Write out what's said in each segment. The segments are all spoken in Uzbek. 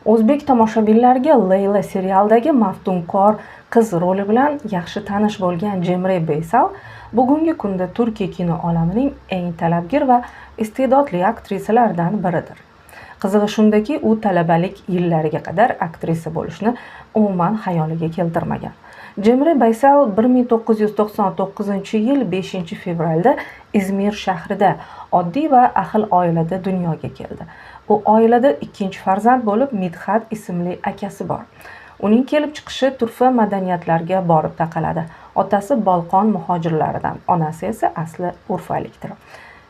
O'zbek tomoshabinlariga Leyla serialidagi maftunkor qiz roli bilan yaxshi tanish bo'lgan Cemre Baysal bugungi kunda Turkiya kino olamining eng talabgir va iste'dodli aktrisalaridan biridir. Qizig'i shundaki, u talabalik yillariga qadar aktrisa bo'lishni umuman xayoliga keltirmagan. Cemre Baysal 1999-yil 5-fevralda Izmir shahrida oddiy va ahil oilada dunyoga keldi. U oilada ikkinchi farzand bo'lib, Midhat ismli akasi bor. Uning kelib chiqishi turfa madaniyatlarga borib taqaladi. Otasi Bolqon muhojirlaridan, onasi esa asli urfalikdir.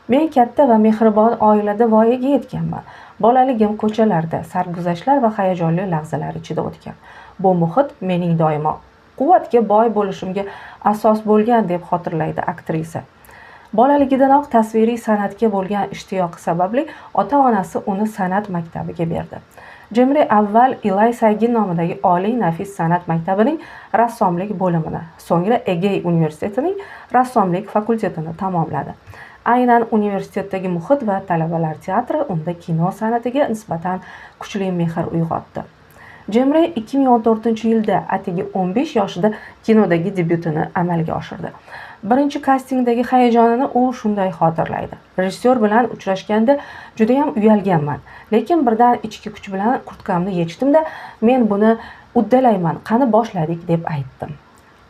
Men katta va mehribon oilada voyaga yetganman. Bolaligim ko'chalarda, sarguzashtlar va hayajonli lahzalar ichida o'tgan. Bu muhit mening doimo quvvatga boy bo'lishimga asos bo'lgan, deb xotirlaydi aktrisa. Bolaligidanoq tasviriy san'atga bo'lgan ishtiyoqi sababli ota-onasi uni san'at maktabiga berdi. Cemre avval Ilay Saygin nomidagi Oliy nafis san'at maktabining rassomlik bo'limini, so'ngra Egey universitetining rassomlik fakultetini tamomladi. Aynan universitetdagi muhit va talabalar teatri unda kino san'atiga nisbatan kuchli mehr uyg'otdi. Cemre 2014-yilda atigi 15 yoshida kinodagi debyutini amalga oshirdi. Birinchi kastingdagi hayajonini u shunday xotirlaydi. Rejissyor bilan uchrashganda judayam uyalganman, lekin birdan ichki kuch bilan kurtkamni yechdim-da, men buni uddalayman, qani boshladik deb aytdim.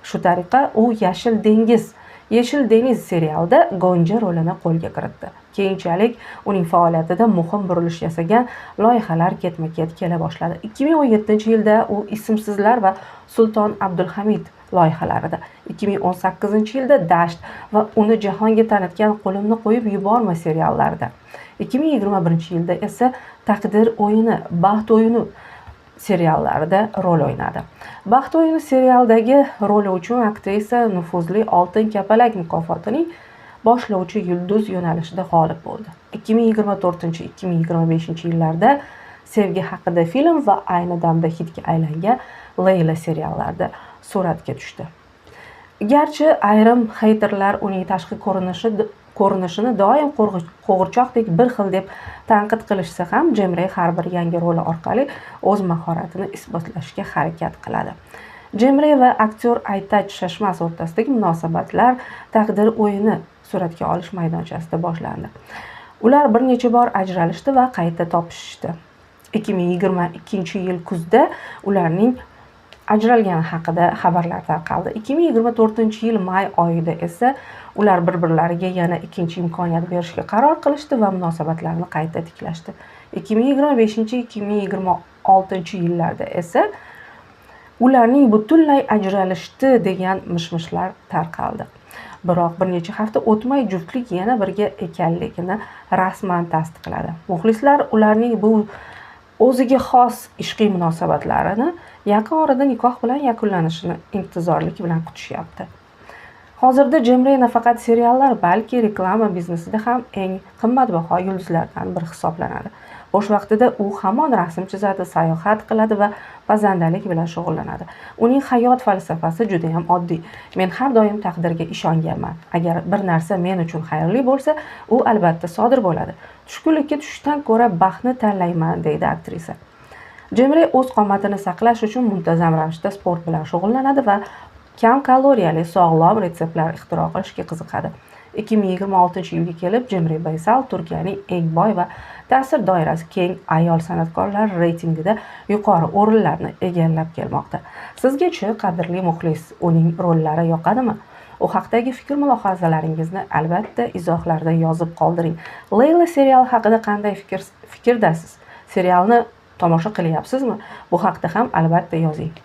Shu tariqa u Yashil dengiz, Yeşil Deniz serialida Gonja rolini qo'lga kiritdi. Keyinchalik uning faoliyatida muhim burilish yasagan loyihalar ketma-ket kela boshladi. 2017-yilda u Ismsizlar va Sulton Abdulhamid loyihalarida, 2018-yilda Dasht va uni jahonga tanitgan Qo'limni qo'yib yuborma seriallarida, 2021-yilda esa Taqdir o'yini, Baxt o'yini seriallarida rol o'ynadi. Baxt o'yini serialidagi roli uchun aktrisa nufuzli Oltin kapalak mukofotining boshlovchi yulduz yo'nalishida g'olib bo'ldi. 2024-2025 yillarda Sevgi haqida film va ayni damda hitga aylangan Leyla seriallarida suratga tushdi. Garchi ayrim xeyterlar uning tashqi ko'rinishini doim qo'g'irchoqdek bir xil deb tanqid qilishsa ham, Cemre har bir yangi roli orqali o'z mahoratini isbotlashga harakat qiladi. Cemre va aktyor Aytach Shashmas o'rtasidagi munosabatlar Taqdir o'yini suratga olish maydonchasida boshlandi. Ular bir necha bor ajralishdi va qayta topishishdi. 2022-yil kuzda ularning ajralgani haqida xabarlar tarqaldi. 2024-yil may oyida esa ular bir-birlariga yana ikkinchi imkoniyat berishga qaror qilishdi va munosabatlarni qayta tiklashdi. 2025-2026 yillarda esa ularning butunlay ajralishdi degan mish-mishlar tarqaldi. Biroq bir necha hafta o'tmay juftlik yana birga ekanligini rasman tasdiqladi. Muxlislar ularning bu o'ziga xos ishqiy munosabatlarini yaqin orada nikoh bilan yakunlanishini intizorlik bilan kutishyapti. Hozirda Cemre nafaqat seriallar, balki reklama biznesida ham eng qimmatbaho yulduzlardan biri hisoblanadi. Bo'sh vaqtida u hamon rasm chizadi, sayohat qiladi va pazandalik bilan shug'ullanadi. Uning hayot falsafasi juda ham oddiy. Men har doim taqdirga ishonganman. Agar bir narsa men uchun xayrli bo'lsa, u albatta sodir bo'ladi. Tushkunlikka tushishdan ko'ra baxtni tanlayman, deydi aktrisa. Cemre o'z qomatini saqlash uchun muntazam ravishda sport bilan shug'ullanadi va kam kaloriyali sog'lom retseptlar ixtiro qilishga qiziqadi. 2026-yilga kelib Cemre Baysal Turkiyaning eng boy va ta'sir doirasi keng ayol san'atkorlar reytingida yuqori o'rinlarni egallab kelmoqda. Sizgacha, qadrli muxlis, uning rollari yoqadimi? U haqdagi fikr mulohazalaringizni albatta izohlarda yozib qoldiring. Leyla seriali haqida qanday fikirdasiz? Serialni tomosha qilyapsizmi? Bu haqda ham albatta yozing.